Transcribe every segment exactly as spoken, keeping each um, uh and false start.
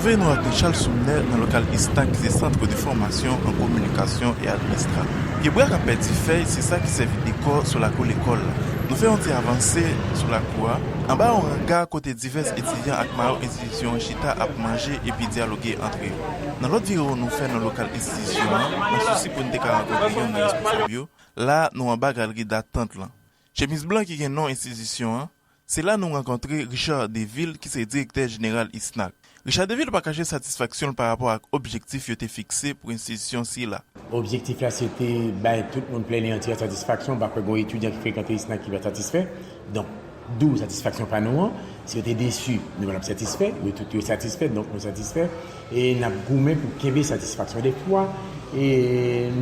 Twouve nou ak Charles Sumner nan lokal ISNAC, ki se Centre de Formation en Communication et Administration. Pyebwa k ap pèdi fèy, se sa ki sèvi dekò sou lakou lekòl la. Nou fè yon ti avanse sou lakou a, anba yon ranga kote divès etidyan ak mayo enstitisyon an chita ap manje epi dyaloge antre yo. Nan lòt viwon nou fè nan lokal enstitisyon an, nan sousi pou n te ka rankontre youn nan responsab yo, la nou anba galri datant lan. Chemiz blan ki gen non enstitisyon an, se la nou rankontre Richard Deville, ki se direktè jeneral ISNAC. Richard Deville pa kache satisfaksyon l pa rapò ak objektif yo te fikse pou enstitisyon sila. Objektif la se te bay tout moun plenn e antye satisfaksyon. Ou pa kwè gen yon etidyan ki frekante ISNAC ki pa satisfè. Donk, d'où satisfaksyon pa nou an. Si yo te desi, nou pa t ap satisfè. Yo tout yo satisfè, donk nou satisfè. E n ap goumen pou kenbe satisfaksyon. Defwa, e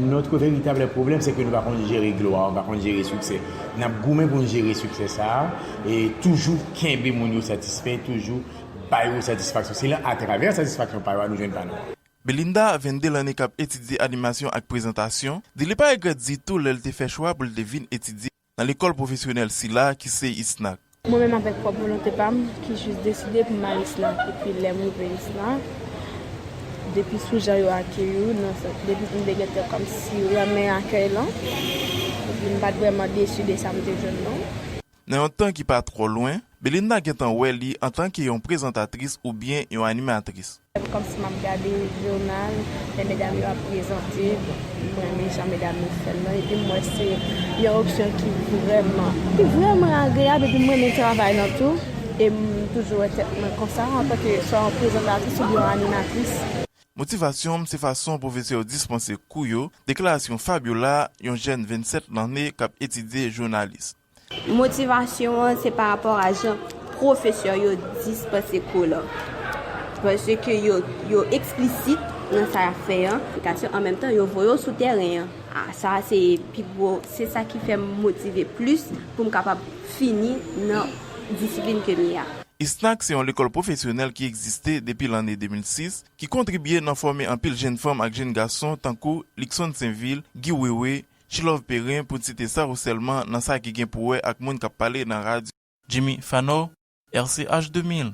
notre véritable problème, c'est que nou pa konn jere glwa, nou pa konn jere siksè. N ap goumen pou n jere siksè sa a, e toujou kenbe moun yo satisfè, toujou ba yo satisfaksyon. Se la, atravè satisfaksyon pa yo a, nou jwenn pa nou. Belinda, vennde lanne k ap etidye animasyon ak prezantasyon, di li pa regrèt ditou lè l te fè chwa pou l te vin etidye nan lekòl pwofesyonèl sila ki se ISNAC. Mwen menm avèk pwòp volonte pa m ki jis deside pou m al ISNAC. Epi lè m rive ISNAC, depi sou jan yo akeyi w, nan sa, depi m te gentan kòmsi renmen akèy lan, epi m pa t vrèman desi de sa m te jwenn non. Nan yon tan ki pa twò lwen, Belinda gentan wè li antanke yon prezantatris oubyen yon animatris. Kòmsi m ap gade jounal, lè medam yo ap prezante, m renmen jan medam yo fè l lan, epi m wè se yon opsyon ki vrèman, ki vrèman agreyab, epi m renmen travay lan tou, e m toujou wè tèt mwen konsa, antanke swa yon prezantatris oubyen yon animatris. Motivasyon m se fason pwofesè yo dispanse kou yo, deklarasyon Fabiola, yon jèn vennsèt lanne k ap etidye jounalis. Motivasyon an se pa rapò a jan pwofesè yo dispanse kou lan. Paske yo, yo eksplisit nan sa y ap fè an. An menm tan, yo voye w sou tèren an. A, sa se pi gwo, se sa ki fè m motive plis pou m kapab fini nan disiplin ke m ye a. ISNAC se yon lekòl pwofesyonèl ki egziste depi lanne de mil sis, ki kontribye nan fòme anpil jèn fanm ak jèn gason tankou Luckson Sainvil, Guy Wewe, Chilove Perrin, pou n site sa yo sèlman nan sa ki gen pou wè ak moun k ap pale nan radyo. Jimmy Fanor, R C H de mil.